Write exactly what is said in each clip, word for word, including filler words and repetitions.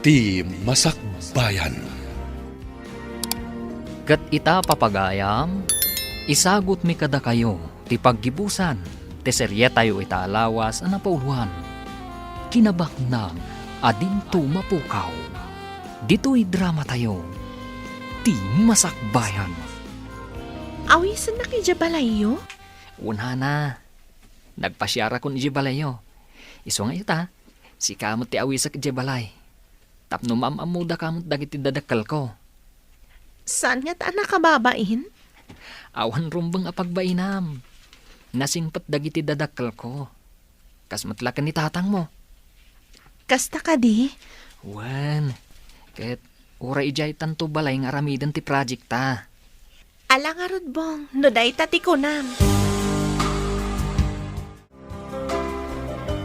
Ti Masakbayan. Ket ita, papagayam, isagutmi kadakayo ti paggibusan ti serietayo ita a lawas a napauloan, Kinabaknang a Dinto Mapukaw. Ditoy dramatayo, Ti Masakbayan. Awisennak idiay balayyo? Wen, Hana. Nagpasiarakon idiay balayyo. Isu nga ita, sika met ti awisek idiay balay. Tapno maam-ammodaka met dagiti dadakkelko. Saan ngata a nakababain? Awan rumbeng a pagbainam. Nasingpet dagiti dadakkelko. Kas met la ken ni tatangmo. Kasta kadi? Wen, ket uray idiay tanto balay nga aramiden ti project ta. Ala ngarud, Bong, no dayta ti kunam.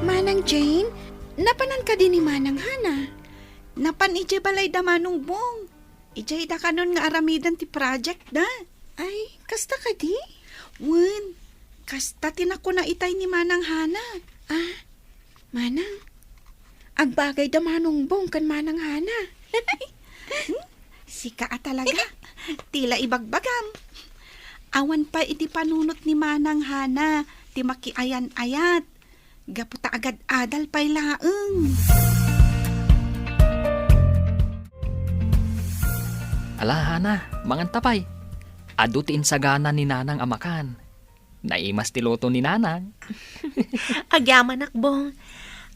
Manang Jane, napanan kadi ni Manang Hana? Napan idiay balay da Manong Bong. Idiay da kanon nga aramiden ti project da. Ay, kasta kadi? Wen, kasta ti nakuna itay ni Manang Hana. Ah, Manang, agbagay da Manong Bong ken Manang Hana. Hmm? Sika a talaga. Ti la ibagbagam. Awan pay iti panunot ni Manang Hana ti makiayan-ayat. Gapu ta agad-adal pay laeng. Ala, Hana, manganta pay. Adu ti insagana ni Nanang a makan. Naimas ti luto ni Nanang. Agyamanak, Bong.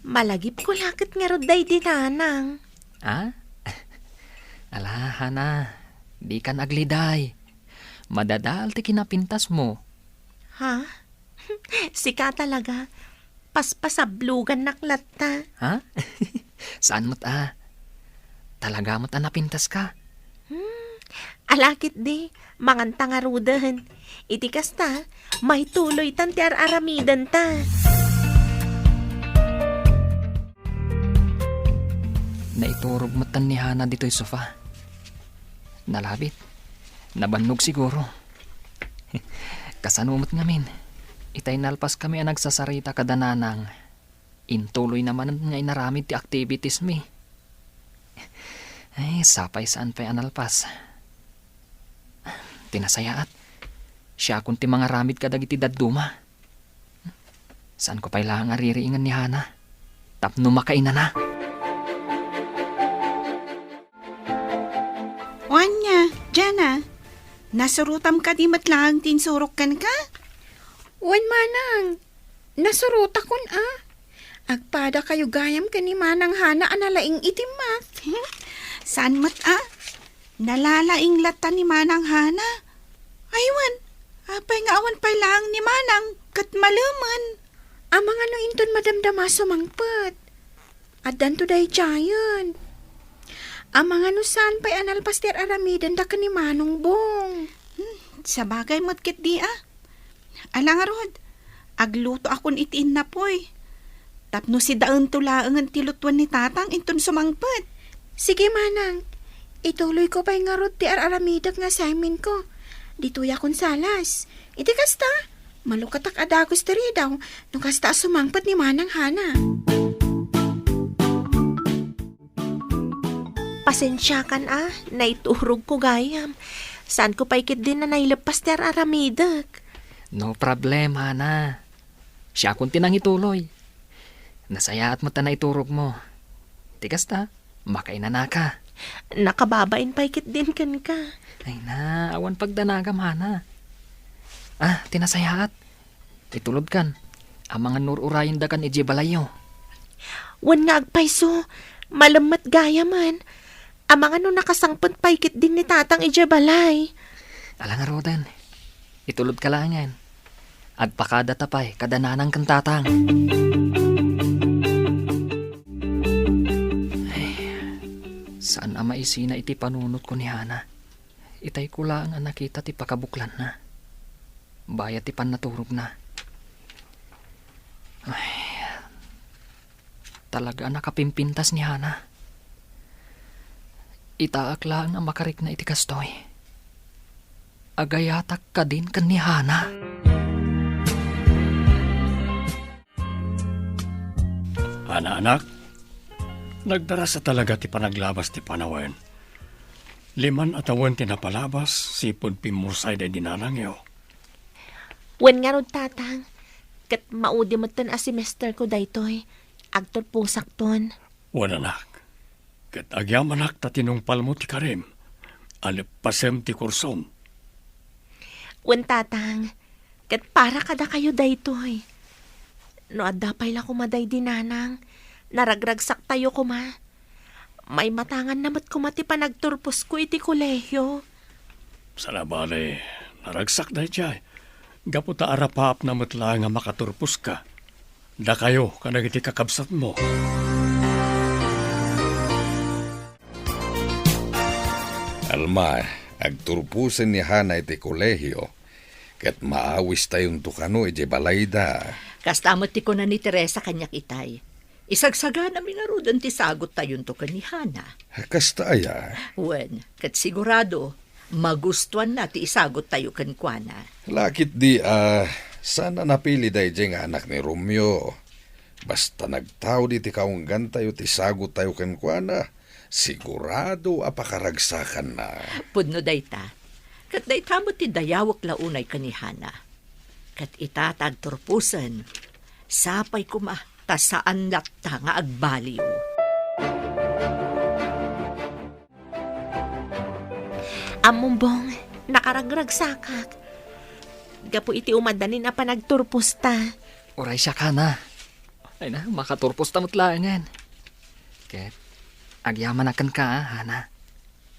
Malagipko la ket ngarud daydi Nanang. Ah? Ala, Hana, dikan agliday. Madadael ti kinapintasmo. Ha? Sika talaga. Paspasablogannak latta. Ha? Saan met a? Talaga met a napintaska? Hmm, ala ketdi, manganta ngaruden. Iti kasta, maituloytan ti ar-aramidenta. Naiturog metten ni Hana ditoy sofa. Nalabit. Nabannog siguro. Kasano met ngamin? Itay nalpaskami a nagsasarita kada Nanang. Intuloyna manen nga inaramid ti activitiesmi. Ay, sapay saan pay a nalpas. Ti nasayaat, siakon ti mangaramid kadagiti dadduma. Saanko pay laeng a ririingen ni Hana tapno makainana. O ania, Jana, nasurotam kadi met laeng ti insurok kenka? Wen, Manang, nasurotakon a. Agpadakayo gayam ken ni Manang Hana a nalaing iti math. Saan met a? Nalalaing latta ni Manang Hana. Ay wen, apay nga awan pay laeng ni Manang ket malemen? Amangan no inton madamdama a sumangpet. Addanto daydiayen. Amangan no saan pay a nalpas ti ar-aramidenda ken ni Manong Bong. Hmm, sabagay met ketdi a. Ala ngarud, aglutoakon iti innapoy. Tapno sidaento laengen ti lutoen ni Tatang inton sumangpet. Sige, Manang. Ituloyko pay ngarud ti ar-aramidek nga assignmentko. Ditoyakon salas. Iti kasta, malukatak a dagus ti ridaw no kasta a sumangpet ni Manang Hana. Pasensiakan a, naiturogko gayam. Saanko pay ketdin a naileppas ti ar-aramidek. No problem, Hana. Siakon ti nangituloy. Nasayaat met a naiturogmo. Ti kasta, makainanaka. Nakababain pay ketdin kenka. Ay na, awan pagdanagam, Hana. Ah, ti nasayaat. Itulodkan. Amangan no ur-urayendakan idiay balayyo. Wen nga agpayso, malem met gayamen. Amangan no nakasangpet pay ketdin ni Tatang idiay balay. Ala ngaruden, itulodka laengen. Agpakadata pay kada Nanang ken Tatang. Ay, saan a maisina iti panunotko ni Hana. Itayko laeng a nakita ti pakabuklanna. Bayat ti pannaturogna. Ay, talaga a nakapimpintas ni Hana. Itaak laeng a makarikna iti kastoy. Agayatak kadin ken ni Hana. Hana, anak, Nagdarasa talaga ti panaglabas ti panawen. Liman a tawen ti napalabas, sipud pimmusay daydi nanangyo. Wen ngarud, Tatang, ket maudi metten a semester ko daytoy. Agturposakton. Wen, anak, ket agyamanak ta tinungpalmo ti karim, a leppasem ti kursom. Wen, Tatang, ket para kadakayo daytoy. No adda pay la koma daydi nanang, naragragsaktayo koma. Maimatanganna met koma ti panagturposko iti kolehio. Saan a bale, naragsak daydiay. Gapu ta arapaapna met laeng a makaturposka. Dakayo kadagiti kakabsatmo. Alma, agturposen ni Hana iti kolehio, ket maawistayonto kano idiay balayda. Kasta met ti kuna ni Teresa kaniak itay. Isagsaganami ngaruden ti sagottayonto ken ni Hana. Kasta aya? Wen, ket sigurado, magustuanna ti isagottayo kenkuana. Lakit di a, saan a napili daydiay nga anak ni Romeo. Basta nagtaud iti kaunggantayo ti sagottayo kenkuana, sigurado a pakaragsakanna. Pudno dayta. Ket dayta met ti dayawek la unay ken ni Hana. Ket ita ta agturposen, sapay koma ta saan latta nga agbaliw. Ammom, Bong, nakaragragsakak. Gapu iti umadanin a panagturposta. Uray siak, Hana. Ay na, makaturposta met laengen. Ket, agyamanak kenka, a, Hana.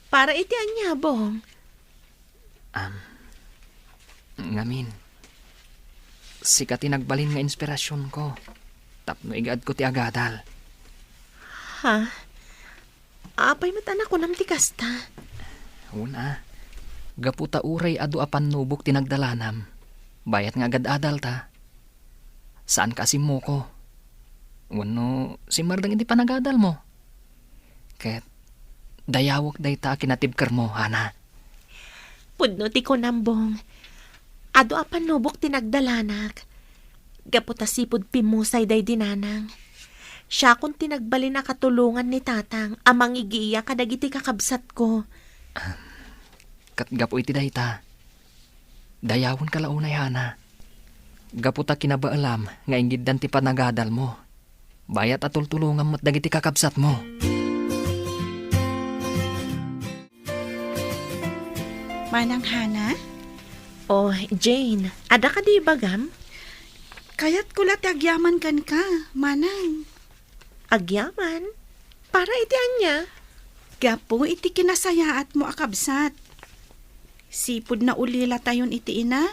Para iti ania, Bong? Am, ngamin, sika ti nagbalin nga inspirasionko tapno igaedko ti agadal. Ha? Apay met a nakunam ti kasta? Wen a, gapu ta uray adu a pannubok ti nagdalanam, bayat nga agad-adalta. Saanka a simmuko. Wenno simmardeng iti panagadalmo. Ket dayawek dayta a kinatibkermo, Hana. Pudno ti kunam, Bong. Adu a pannubok ti nagdalanak. Gapu ta sipud pimmusay daydi nanang. Siakon ti nagbalin a katulongan ni tatang a mangigiya kadagiti kakabsatko. Ket gapu iti dayta, dayawenka la unay, Hana. Gapu ta kinabaelam nga ingiddan ti panagadalmo. Bayat a tultulongam met dagiti kakabsatmo. Manang Hana? Oh, Jane, adda kadi ibagam? Kayatko la ti agyaman kenka, Manang. Agyaman? Para iti ania? Gapu iti kinasayaatmo a kabsat. Sipud naulilatayon iti ina,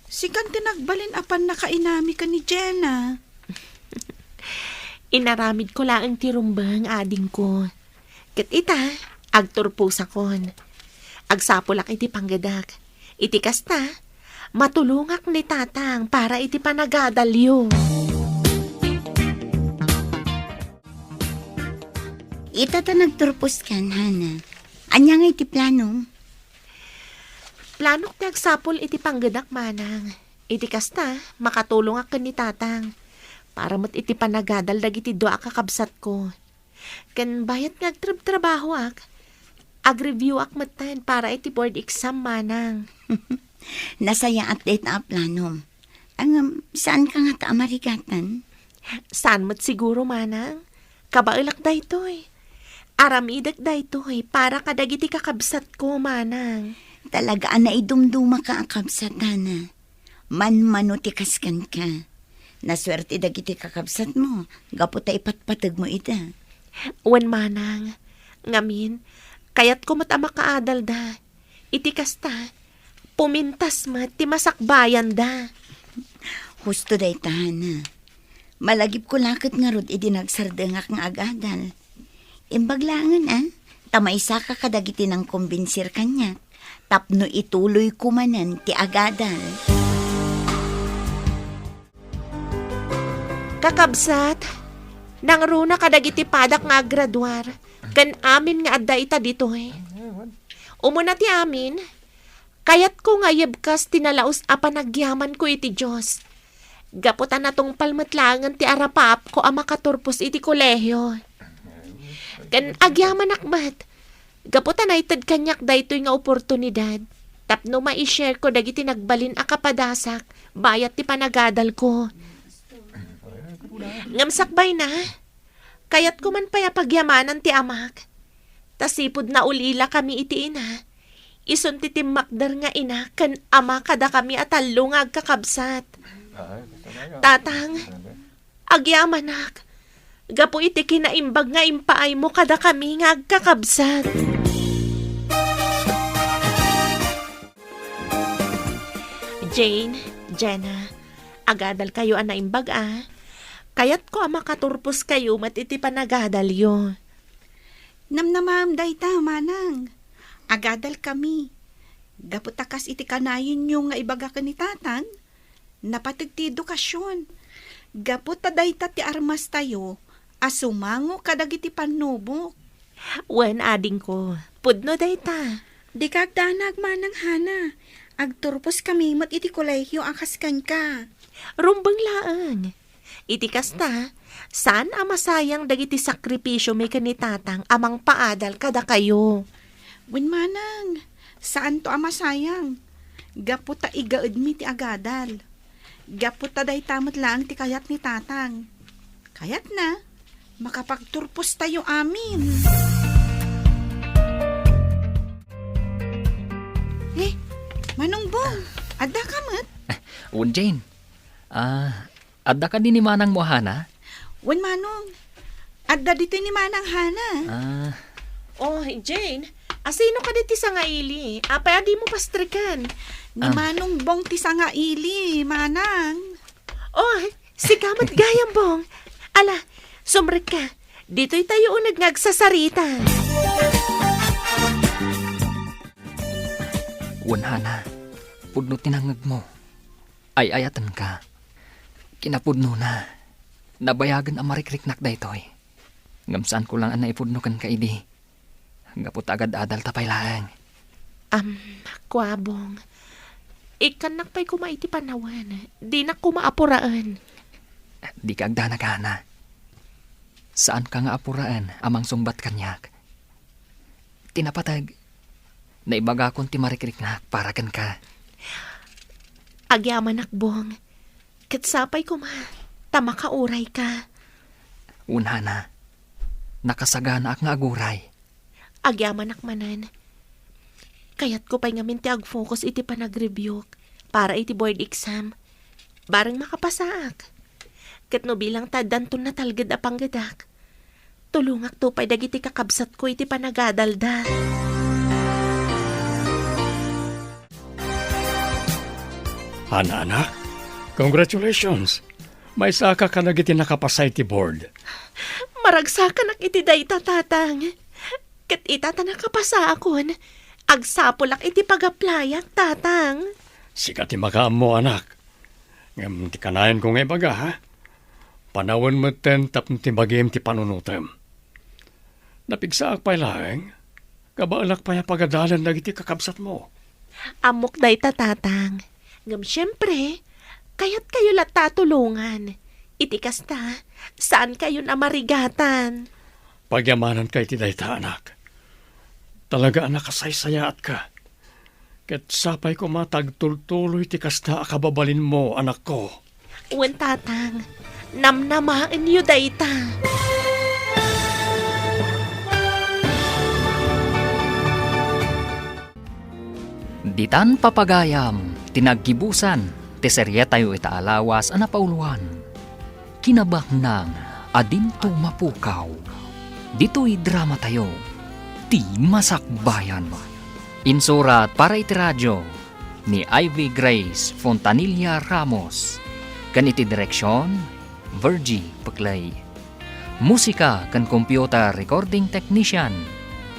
sikan ti nagbalin a pannakainami ken ni Jenna. Inaramidko laeng ti rumbeng, adingko. Ket ita, agturposakon. Agsapulak iti panggedak. Iti kasta, matulongak ni tatang para iti panagadalyo. Ita ta nagturposkan, Hana. Ania ngay ti planom? Planok ti agsapul iti panggedak, Manang. Iti kasta, makatulongak ken ni tatang. Para met iti panagadal dagiti dua a kakabsatko. Ken bayat nga agtrabtrabahoak, agreviewak metten para iti board exam, Manang. Nasayaat dayta a planom. Ngem, saanka ngata a marigatan? Saan met siguro, Manang. Kabaelak daytoy. Aramidek daytoy para kadagiti kakabsatko, Manang. Talaga a naidumdumaka a kabsat, Hana. Manmano ti kas kenka. Nasuerte dagiti kakabsatmo gapu ta ipatpategmo ida. Wen, Manang. Ngamin, kayatko met a makaadalda. Iti kasta, pumintas met ti masakbayanda. Husto dayta, Hana. Malagipko la ket ngarud idi nagsardengak nga agadal. Imbag laengen, a, ta maisaka kadagiti nangkombinsir kaniak tapno ituloyko manen ti agadal. Kakabsat, nangruna kadagiti padak nga aggraduar ken amin nga adda ita ditoy. Umuna ti amin, kayatko nga ayebkas ti nalaus a panagyamanko iti Dios. Gapu ta natungpal met laengen ti arapaapko a makaturpos iti kolehio. Ken agyamanak met, gapu ta naited kaniak daytoy nga oportunidad tapno mai-share ko dagiti nagbalin a kapadasak bayat ti panagadalko. Ngem sakbayna, kayatko man pay a pagyamanan ti amak. Ta sipud naulilakami iti ina, isun ti timmakder nga ina ken ama kadakami a tallo nga agkakabsat. Tatang, agyamanak, gapu iti kinaimbag nga impaaymo kadakami nga agkakabsat. Jane, Jenna, agadalkayo a naimbag a. Kayatko a makaturposkayo met iti panagadalyo. Namnamaem dayta, manang. Agadalkami. Gapu ta kas iti kanayenyo nga ibaga ken ni Tatang, napateg ti edukasion. Gapu ta dayta ti armastayo a sumango kadagiti pannubok. Wen, adingko, pudno dayta. Dika agdanag, Manang Hana. Agturposkami met iti kolehio a kas kenka. Rumbeng laeng. Iti kasta, saan a masayang dagiti sakripisiomi ken ni Tatang a mangpaadal kadakayo. Wen, manang, saanto a masayang. Gapu ta igaedmi ti agadal. Gapu ta dayta met laeng ti kayat ni Tatang. Kayatna, makapagturpostayo amin. Eh, Manong Bong, adda ka met? Wen, Jane. Ah, adda kadi ni manangmo a Hana? Wen, Manong. Adda ditoy ni Manang Hana. Ah. Oh, Jane, asino kadi ti sangaili? Apay a dimo pastreken? Ni Ah. Manong Bong ti sangaili, Manang. Oh, sika met gayam, Bong. Ala, sumrekka. Ditoy tayo uneg nga agsasarita. Wen, Hana, pudno ti nangngegmo. Ay-ayatenka. Kinapudnona, nabayagen a marikriknak daytoy. Ngem saanko laeng a naipudno kenka idi. Gapu ta agad-adalta pay laeng. Am, kua, Bong. Ikkannak pay koma iti panawen. Dinak koma apuraen. Dika agdanag, Hana. Saanka nga apuraen a mangsungbat kaniak. Ti napateg, naibagakon ti marikriknak para kenka. Agyamanak, Bong. Ket sapay koma ta makaurayka. Wen, Hana, nakasaganaak nga aguray. Agyamanak manen. Kayatko pay ngamin ti agfocus iti panagreviewk para iti board exam. Bareng makapasaak. Ket no bilang ta addanton natalged a panggedak, tulongakto pay dagiti kakabsatko iti panagadalda. Hana, anak, congratulations! Maysaka kadagiti nakapasa iti board. Maragsakanak iti dayta, Tatang. Ket ita ta nakapasaakon, agsapulak iti pag-applyak, Tatang. Sika ti makaammo, anak. Ngem ti kanayanko nga ibaga, ha? Panawen metten tapno ti bagim ti panunotem. Napigsaak pay laeng, kabaelak pay a pagadalen dagiti kakabsatmo. Ammok dayta, Tatang. Ngem siempre, kayatkayo latta a tulongan. Iti kasta, saankayon a marigatan. Pagyamananka iti dayta, anak. Talaga a nakasaysayaatka. Ket sapay koma ta agtultuloy ti kasta a kababalinmo, anakko. Wen, Tatang, namnamaenyo dayta. Ditan papagayam ti naggibusan ti serietayo ita a lawas a napauloan. Kinabaknang a dinto mapukaw. Ditoy dramatayo, Ti Masakbayan. Insurat para iti radio ni Ivy Grace Fontanilla Ramos, ken iti direksion, Virgie Peclay. Musika ken computer recording technician,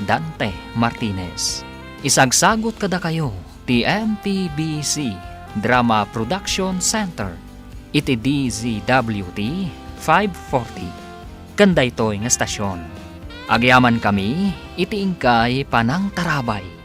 Dante Martinez. Isagsagut kadakayo ti M P B C Drama Production Center iti D Z W T five forty. Ken daytoy nga estasion, agyamankami iti inkay panangtarabay.